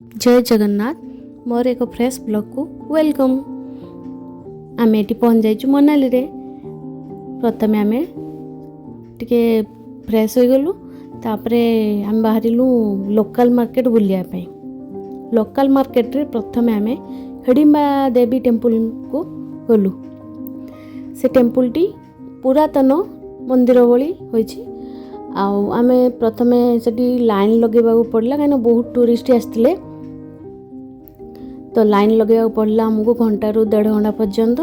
ଜୟ ଜଗନ୍ନାଥ। ମୋର ଏକ fresh ବ୍ଲଗ୍କୁ welcome. ଆମେ ଏଠି ପହଞ୍ଚି ଯାଇଛୁ ମନାଲିରେ। ପ୍ରଥମେ ଆମେ ଟିକେ ଫ୍ରେଶ୍ ହୋଇଗଲୁ, ତାପରେ ଆମେ ବାହାରିଲୁ ଲୋକାଲ୍ ମାର୍କେଟ ବୁଲିବା ପାଇଁ। ଲୋକାଲ୍ ମାର୍କେଟରେ ପ୍ରଥମେ ଆମେ ହିଡ଼ିମ୍ବା ଦେବୀ ଟେମ୍ପୁଲକୁ ଗଲୁ। ସେ ଟେମ୍ପୁଲଟି ପୁରାତନ ମନ୍ଦିର ଭଳି ହୋଇଛି। ଆଉ ଆମେ ପ୍ରଥମେ ସେଠି ଲାଇନ୍ ଲଗାଇବାକୁ ପଡ଼ିଲା, କାହିଁକିନା ବହୁତ ଟୁରିଷ୍ଟ ଆସିଥିଲେ। ତ ଲାଇନ୍ ଲଗାଇବାକୁ ପଡ଼ିଲା ଆମକୁ ଘଣ୍ଟାରୁ ଦେଢ଼ ଘଣ୍ଟା ପର୍ଯ୍ୟନ୍ତ।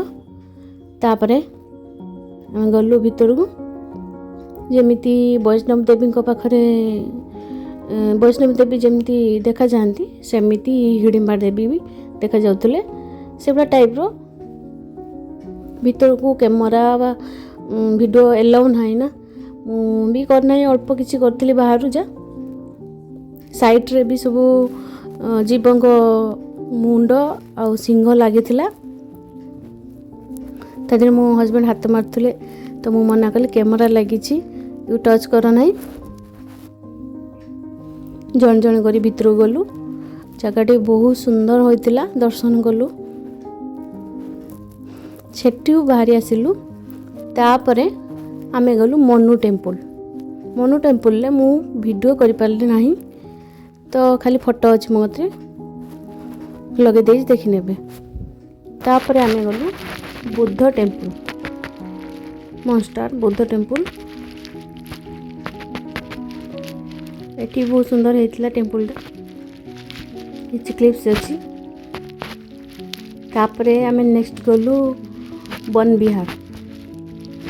ତାପରେ ଆମେ ଗଲୁ ଭିତରକୁ। ଯେମିତି ବୈଷ୍ଣବ ଦେବୀଙ୍କ ପାଖରେ ବୈଷ୍ଣବ ଦେବୀ ଯେମିତି ଦେଖାଯାଆନ୍ତି, ସେମିତି ହିଡ଼ିମ୍ବା ଦେବୀ ବି ଦେଖାଯାଉଥିଲେ, ସେଭଳିଆ ଟାଇପ୍ର। ଭିତରକୁ କ୍ୟାମେରା ବା ଭିଡ଼ିଓ ଏଲାଉ ନାହିଁ ନା, ମୁଁ ବି କରିନାହିଁ, ଅଳ୍ପ କିଛି କରିଥିଲି ବାହାରୁ ଯା। ସାଇଡ଼୍ରେ ବି ସବୁ ଜୀବଙ୍କ ମୁଣ୍ଡ ଆଉ ସିଂହ ଲାଗିଥିଲା। ତା ଦେହରେ ମୋ ହଜବେଣ୍ଡ ହାତ ମାରୁଥିଲେ, ତ ମୁଁ ମନା କଲି, କ୍ୟାମେରା ଲାଗିଛି, you touch କର ନାହିଁ। ଜଣେ ଜଣେ କରି ଭିତରକୁ ଗଲୁ। ଜାଗାଟି ବହୁତ ସୁନ୍ଦର ହୋଇଥିଲା, ଦର୍ଶନ କଲୁ, ସେଠୁ ବାହାରି ଆସିଲୁ। ତାପରେ ଆମେ ଗଲୁ ମନୁ ଟେମ୍ପୁଲ। ମନୁ ଟେମ୍ପୁଲରେ ମୁଁ ଭିଡ଼ିଓ କରିପାରିଲି ନାହିଁ, ତ ଖାଲି ଫଟୋ ଅଛି ମୋ କତିରେ, ଲଗେଇ ଦେଇଛି, ଦେଖିନେବେ। ତାପରେ ଆମେ ଗଲୁ ବୁଦ୍ଧ ଟେମ୍ପୁଲ, ମନଷ୍ଟାର ବୁଦ୍ଧ ଟେମ୍ପୁଲ। ଏଠି ବହୁତ ସୁନ୍ଦର ହେଇଥିଲା ଟେମ୍ପୁଲଟା, କିଛି କ୍ଲିପ୍ସ ଅଛି। ତାପରେ ଆମେ ନେକ୍ସଟ ଗଲୁ ବନବିହାର।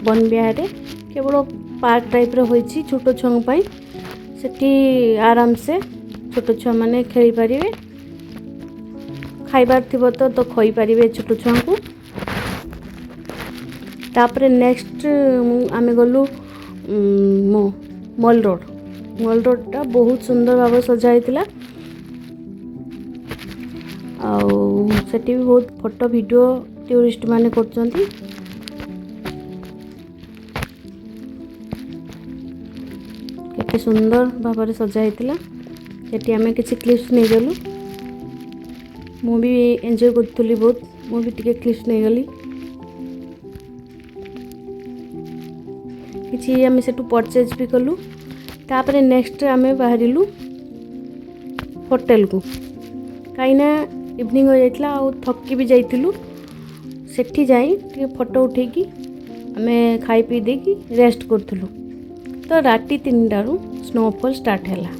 ବନବିହାରରେ କେବଳ ପାର୍କ ଟାଇପ୍ର ହୋଇଛି ଛୋଟ ଛୁଆଙ୍କ ପାଇଁ। ସେଠି ଆରାମସେ ଛୋଟ ଛୁଆମାନେ ଖେଳିପାରିବେ, ଖାଇବାର ଥିବ ତ ଖୋଇପାରିବେ ଛୋଟ ଛୁଆଙ୍କୁ। ତାପରେ ନେକ୍ସଟ ଆମେ ଗଲୁ ମଲ୍ ରୋଡ଼। ମଲ୍ ରୋଡ଼ଟା ବହୁତ ସୁନ୍ଦର ଭାବରେ ସଜା ହେଇଥିଲା, ଆଉ ସେଠି ବି ବହୁତ ଫଟୋ ଭିଡ଼ିଓ ଟୁରିଷ୍ଟ ମାନେ କରୁଛନ୍ତି। କେତେ ସୁନ୍ଦର ଭାବରେ ସଜା ହେଇଥିଲା। ସେଠି ଆମେ କିଛି କ୍ଲିପ୍ସ ନେଇଗଲୁ। ମୁଁ ବି ଏନ୍ଜୟ କରୁଥିଲି ବହୁତ, ମୁଁ ବି ଟିକେ କ୍ଲିପ୍ସ ନେଇଗଲି କିଛି। ଆମେ ସେଠୁ ପରଚେଜ୍ ବି କଲୁ। ତାପରେ ନେକ୍ସଟ ଆମେ ବାହାରିଲୁ ହୋଟେଲକୁ, କାହିଁକିନା ଇଭିନିଂ ହୋଇଯାଇଥିଲା ଆଉ ଥକି ବି ଯାଇଥିଲୁ। ସେଠି ଯାଇ ଟିକେ ଫଟୋ ଉଠେଇକି ଆମେ ଖାଇ ପିଇ ଦେଇକି ରେଷ୍ଟ କରୁଥିଲୁ। ତ ରାତି 3ଟାରୁ ସ୍ନୋଫଲ୍ ଷ୍ଟାର୍ଟ ହେଲା।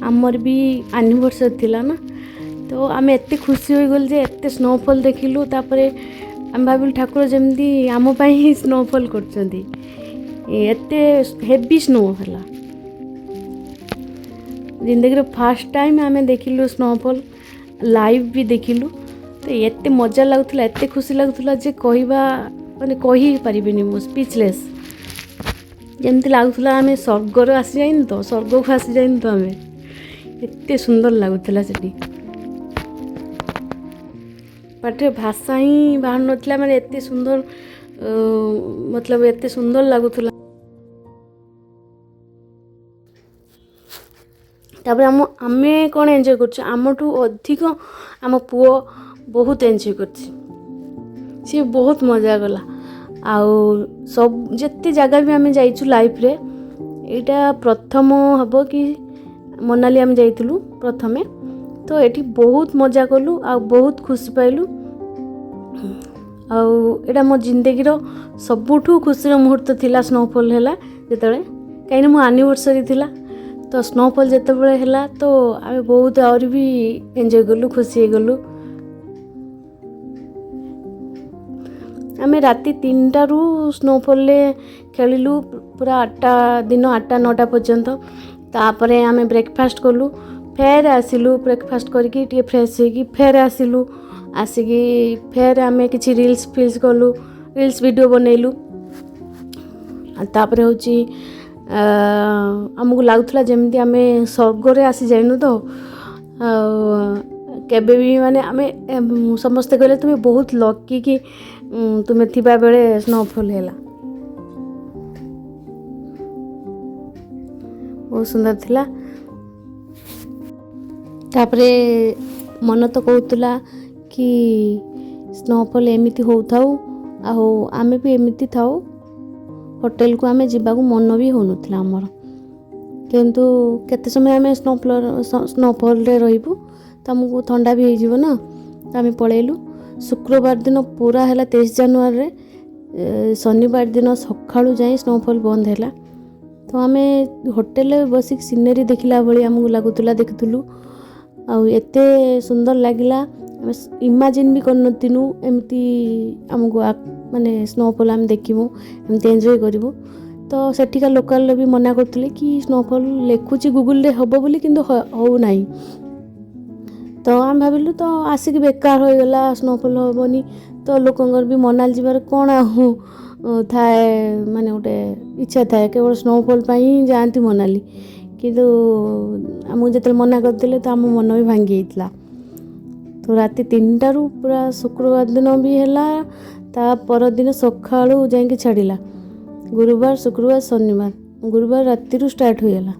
ଆମର ବି ଆନିଭର୍ସରୀ ଥିଲା ନା, ତ ଆମେ ଏତେ ଖୁସି ହୋଇଗଲୁ ଯେ ଏତେ ସ୍ନୋଫଲ୍ ଦେଖିଲୁ। ତାପରେ ଆମେ ଭାବିଲୁ ଠାକୁର ଯେମିତି ଆମ ପାଇଁ ହିଁ ସ୍ନୋଫଲ୍ କରୁଛନ୍ତି। ଏତେ ହେଭି ସ୍ନୋ ହେଲା, ଜିନ୍ଦଗିର ଫାର୍ଷ୍ଟ ଟାଇମ୍ ଆମେ ଦେଖିଲୁ ସ୍ନୋଫଲ୍, ଲାଇଭ୍ ବି ଦେଖିଲୁ। ତ ଏତେ ମଜା ଲାଗୁଥିଲା, ଏତେ ଖୁସି ଲାଗୁଥିଲା ଯେ କହିବା ମାନେ କହି ପାରିବିନି ମୁଁ, ସ୍ପିଚଲେସ୍। ଯେମିତି ଲାଗୁଥିଲା ଆମେ ସ୍ୱର୍ଗରୁ ଆସିଯାଇନି ତ, ସ୍ୱର୍ଗକୁ ଆସିଯାଇନି ତ ଆମେ, ଏତେ ସୁନ୍ଦର ଲାଗୁଥିଲା ସେଠି। ପାଟିରେ ଭାଷା ହିଁ ବାହାରୁ ନଥିଲା, ମାନେ ଏତେ ସୁନ୍ଦର, ମତଲବ ଏତେ ସୁନ୍ଦର ଲାଗୁଥିଲା। ତାପରେ ଆମେ କ'ଣ ଏନ୍ଜୟ କରୁଛୁ, ଆମଠୁ ଅଧିକ ଆମ ପୁଅ ବହୁତ ଏନ୍ଜୟ କରିଛି, ସିଏ ବହୁତ ମଜା କଲା। ଆଉ ସବୁ ଯେତେ ଜାଗା ବି ଆମେ ଯାଇଛୁ ଲାଇଫ୍ରେ, ଏଇଟା ପ୍ରଥମ ହେବ କି ମନାଲି ଆମେ ଯାଇଥିଲୁ ପ୍ରଥମେ। ତ ଏଠି ବହୁତ ମଜା କଲୁ ଆଉ ବହୁତ ଖୁସି ପାଇଲୁ। ଆଉ ଏଇଟା ମୋ ଜିନ୍ଦଗିର ସବୁଠୁ ଖୁସିର ମୁହୂର୍ତ୍ତ ଥିଲା ସ୍ନୋଫଲ୍ ହେଲା ଯେତେବେଳେ, କାହିଁକିନା ମୋ ଆନିଭର୍ସରୀ ଥିଲା। ତ ସ୍ନୋଫଲ୍ ଯେତେବେଳେ ହେଲା ତ ଆମେ ବହୁତ ଆହୁରି ବି ଏନ୍ଜୟ କଲୁ, ଖୁସି ହେଇଗଲୁ। ଆମେ ରାତି 3ଟାରୁ ସ୍ନୋଫଲ୍ରେ ଖେଳିଲୁ ପୁରା 8ଟା, ଦିନ 8ଟା 9ଟା ପର୍ଯ୍ୟନ୍ତ। ତାପରେ ଆମେ ବ୍ରେକଫାଷ୍ଟ କଲୁ, ଫେର ଆସିଲୁ ବ୍ରେକଫାଷ୍ଟ କରିକି ଟିକେ ଫ୍ରେଶ୍ ହେଇକି ଫେର ଆସିଲୁ। ଆସିକି ଫେର ଆମେ କିଛି ରିଲ୍ସ ଫିଲ୍ସ କଲୁ, ରିଲ୍ସ ଭିଡ଼ିଓ ବନେଇଲୁ। ଆଉ ତାପରେ ହେଉଛି ଆମକୁ ଲାଗୁଥିଲା ଯେମିତି ଆମେ ସ୍ୱର୍ଗରେ ଆସିଯାଇନୁ ତ। ଆଉ କେବେ ବି ମାନେ ଆମେ ସମସ୍ତେ କହିଲେ ତୁମେ ବହୁତ ଲକି କି ତୁମେ ଥିବାବେଳେ ସ୍ନୋଫଲ୍ ହେଲା। ବହୁତ ସୁନ୍ଦର ଥିଲା। ତାପରେ ମନ ତ କହୁଥିଲା କି ସ୍ନୋଫଲ୍ ଏମିତି ହେଉଥାଉ ଆଉ ଆମେ ବି ଏମିତି ଥାଉ। ହୋଟେଲକୁ ଆମେ ଯିବାକୁ ମନ ବି ହେଉନଥିଲା ଆମର। କିନ୍ତୁ କେତେ ସମୟ ଆମେ ସ୍ନୋଫଲ୍ରେ ରହିବୁ, ତ ଆମକୁ ଥଣ୍ଡା ବି ହେଇଯିବ ନା। ତ ଆମେ ପଳେଇଲୁ। ଶୁକ୍ରବାର ଦିନ ପୁରା ହେଲା 23 ଜାନୁଆରୀରେ, ଶନିବାର ଦିନ ସକାଳୁ ଯାଇ ସ୍ନୋଫଲ୍ ବନ୍ଦ ହେଲା। ତ ଆମେ ହୋଟେଲରେ ବସିକି ସିନେରୀ ଦେଖିଲା ଭଳି ଆମକୁ ଲାଗୁଥିଲା, ଦେଖୁଥିଲୁ ଆଉ ଏତେ ସୁନ୍ଦର ଲାଗିଲା। ଆମେ ଇମାଜିନ୍ ବି କରିନଥିଲୁ ଏମିତି ଆମକୁ ମାନେ ସ୍ନୋଫଲ୍ ଆମେ ଦେଖିବୁ, ଏମିତି ଏନ୍ଜୟ କରିବୁ। ତ ସେଠିକା ଲୋକାଲରେ ବି ମନା କରୁଥିଲେ କି ସ୍ନୋଫଲ୍ ଲେଖୁଛି ଗୁଗୁଲରେ ହେବ ବୋଲି, କିନ୍ତୁ ହେଉନାହିଁ। ତ ଆମେ ଭାବିଲୁ ତ ଆସିକି ବେକାର ହୋଇଗଲା, ସ୍ନୋଫଲ୍ ହେବନି। ତ ଲୋକଙ୍କର ବି ମନାଲି ଯିବାର କ'ଣ ଆଉ ଥାଏ, ମାନେ ଗୋଟେ ଇଚ୍ଛା ଥାଏ କେବଳ ସ୍ନୋଫଲ୍ ପାଇଁ ହିଁ ଯାଆନ୍ତି ମନାଲି। କିନ୍ତୁ ଆମକୁ ଯେତେବେଳେ ମନା କରିଦେଲେ ତ ଆମ ମନ ବି ଭାଙ୍ଗି ଯାଇଥିଲା। ତ ରାତି 3ଟାରୁ ପୁରା ଶୁକ୍ରବାର ଦିନ ବି ହେଲା, ତା ପରଦିନ ସକାଳୁ ଯାଇକି ଛାଡ଼ିଲା। ଗୁରୁବାର, ଶୁକ୍ରବାର, ଶନିବାର, ଗୁରୁବାର ରାତିରୁ ଷ୍ଟାର୍ଟ ହୋଇଗଲା।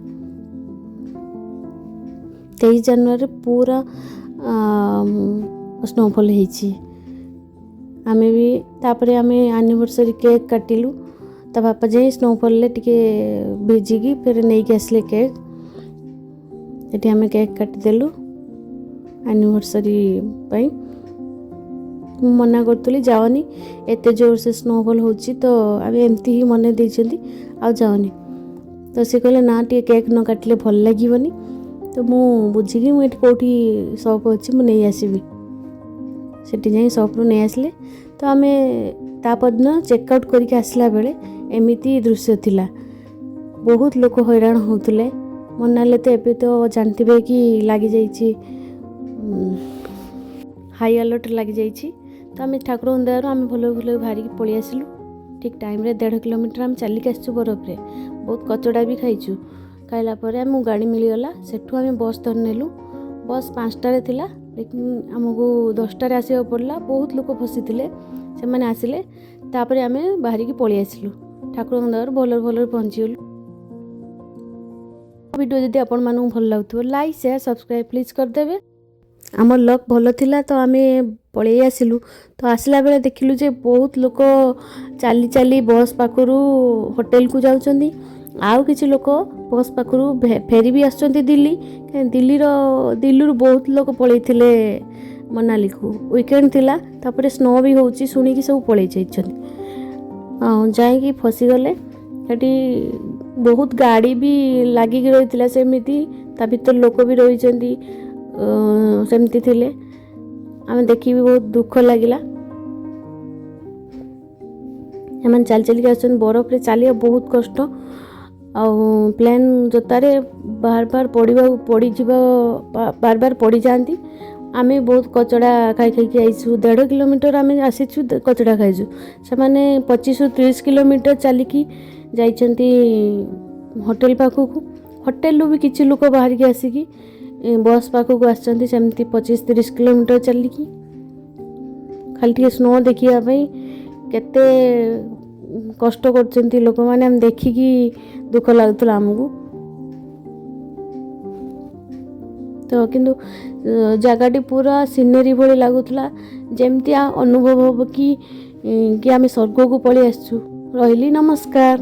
23 ଜାନୁଆରୀରେ ପୁରା ସ୍ନୋଫଲ୍ ହେଇଛି। ଆମେ ବି ତାପରେ ଆମେ ଆନିଭର୍ସରୀ କେକ୍ କାଟିଲୁ। ତା ବାପା ଯାଇ ସ୍ନୋଫଲ୍ରେ ଟିକେ ଭିଜିକି ଫେର ନେଇକି ଆସିଲେ କେକ୍। ଏଠି ଆମେ କେକ୍ କାଟିଦେଲୁ ଆନିଭର୍ସରୀ ପାଇଁ। ମୁଁ ମନା କରୁଥିଲି ଯାଅନି, ଏତେ ଜୋରସେ ସ୍ନୋଫଲ୍ ହେଉଛି, ତ ଆମେ ଏମିତି ହିଁ ମନେଇ ଦେଇଛନ୍ତି, ଆଉ ଯାଅନି। ତ ସେ କହିଲେ ନା, ଟିକେ କେକ୍ ନ କାଟିଲେ ଭଲ ଲାଗିବନି। ତ ମୁଁ ବୁଝିକି ମୁଁ ଏଠି କେଉଁଠି ସପ୍ ଅଛି ମୁଁ ନେଇ ଆସିବି। ସେଠି ଯାଇ ସପ୍ରୁ ନେଇ ଆସିଲେ। ତ ଆମେ ତା ପରଦିନ ଚେକ୍ ଆଉଟ୍ କରିକି ଆସିଲା ବେଳେ ଏମିତି ଦୃଶ୍ୟ ଥିଲା। ବହୁତ ଲୋକ ହଇରାଣ ହେଉଥିଲେ ମନାଲିରେ। ତ ଏବେ ତ ଜାଣିଥିବେ କି ଲାଗିଯାଇଛି, ହାଇ ଆଲର୍ଟ ଲାଗିଯାଇଛି। ତ ଆମେ ଠାକୁରଙ୍କ ଦୟାରୁ ଆମେ ଭଲ ଭଲ ବାହାରିକି ପଳେଇ ଆସିଲୁ ଠିକ୍ ଟାଇମ୍ରେ। 1.5 କିଲୋମିଟର ଆମେ ଚାଲିକି ଆସିଛୁ ବରଫରେ, ବହୁତ କଚଡ଼ା ବି ଖାଇଛୁ। ଖାଇଲା ପରେ ଆମକୁ ଗାଡ଼ି ମିଳିଗଲା, ସେଠୁ ଆମେ ବସ୍ ଧରି ନେଲୁ। ବସ୍ 5ଟାରେ ଥିଲା, ଲେକିନ୍ ଆମକୁ 10ଟାରେ ଆସିବାକୁ ପଡ଼ିଲା। ବହୁତ ଲୋକ ଫସିଥିଲେ, ସେମାନେ ଆସିଲେ। ତାପରେ ଆମେ ବାହାରିକି ପଳେଇ ଆସିଲୁ। ଠାକୁରଙ୍କ ଦୟାରୁ ଭଲରେ ଭଲରେ ପହଞ୍ଚିଗଲୁ। ଭିଡ଼ିଓ ଯଦି ଆପଣମାନଙ୍କୁ ଭଲ ଲାଗୁଥିବ, ଲାଇକ୍, ସେୟାର, ସବସ୍କ୍ରାଇବ୍ ପ୍ଲିଜ୍ କରିଦେବେ। ଆମ ଲକ୍ ଭଲ ଥିଲା ତ ଆମେ ପଳେଇ ଆସିଲୁ। ତ ଆସିଲା ବେଳେ ଦେଖିଲୁ ଯେ ବହୁତ ଲୋକ ଚାଲି ଚାଲି ବସ୍ ପାଖରୁ ହୋଟେଲକୁ ଯାଉଛନ୍ତି, ଆଉ କିଛି ଲୋକ ବସ୍ ପାଖରୁ ଫେରି ବି ଆସୁଛନ୍ତି ଦିଲ୍ଲୀ। କାଇଁ ଦିଲ୍ଲୀରୁ ବହୁତ ଲୋକ ପଳେଇଥିଲେ ମନାଲିକୁ। ୱିକେଣ୍ଡ ଥିଲା, ତାପରେ ସ୍ନୋ ବି ହେଉଛି ଶୁଣିକି ସବୁ ପଳେଇ ଯାଇଛନ୍ତି। ଆଉ ଯାଇକି ଫସିଗଲେ ସେଠି। ବହୁତ ଗାଡ଼ି ବି ଲାଗିକି ରହିଥିଲା ସେମିତି, ତା ଭିତରେ ଲୋକ ବି ରହିଛନ୍ତି, ସେମିତି ଥିଲେ। ଆମେ ଦେଖିକି ବି ବହୁତ ଦୁଃଖ ଲାଗିଲା। ଏମାନେ ଚାଲି ଚାଲିକି ଆସୁଛନ୍ତି, ବରଫରେ ଚାଲିବା ବହୁତ କଷ୍ଟ। ଆଉ ପ୍ଲେନ୍ ଜୋତାରେ ବାର ବାର ପଡ଼ିବାକୁ ପଡ଼ିଯିବ, ବାର ବାର ପଡ଼ିଯାଆନ୍ତି। ଆମେ ବହୁତ କଚଡ଼ା ଖାଇ ଖାଇକି ଆଇଛୁ। 1.5 କିଲୋମିଟର ଆମେ ଆସିଛୁ, କଚଡ଼ା ଖାଇଛୁ। ସେମାନେ 25ରୁ 30 କିଲୋମିଟର ଚାଲିକି ଯାଇଛନ୍ତି ହୋଟେଲ ପାଖକୁ। ହୋଟେଲରୁ ବି କିଛି ଲୋକ ବାହାରିକି ଆସିକି ବସ୍ ପାଖକୁ ଆସିଛନ୍ତି ସେମିତି 25-30 କିଲୋମିଟର ଚାଲିକି, ଖାଲି ଟିକେ ସ୍ନୋ ଦେଖିବା ପାଇଁ। କେତେ କଷ୍ଟ କରୁଛନ୍ତି ଲୋକମାନେ, ଆମେ ଦେଖିକି ଦୁଃଖ ଲାଗୁଥିଲା ଆମକୁ ତ। କିନ୍ତୁ ଜାଗାଟି ପୁରା ସିନେରୀ ଭଳି ଲାଗୁଥିଲା, ଯେମିତି ଅନୁଭବ ହେବ କି ଆମେ ସ୍ୱର୍ଗକୁ ପଳେଇ ଆସିଛୁ। ରହିଲି, ନମସ୍କାର।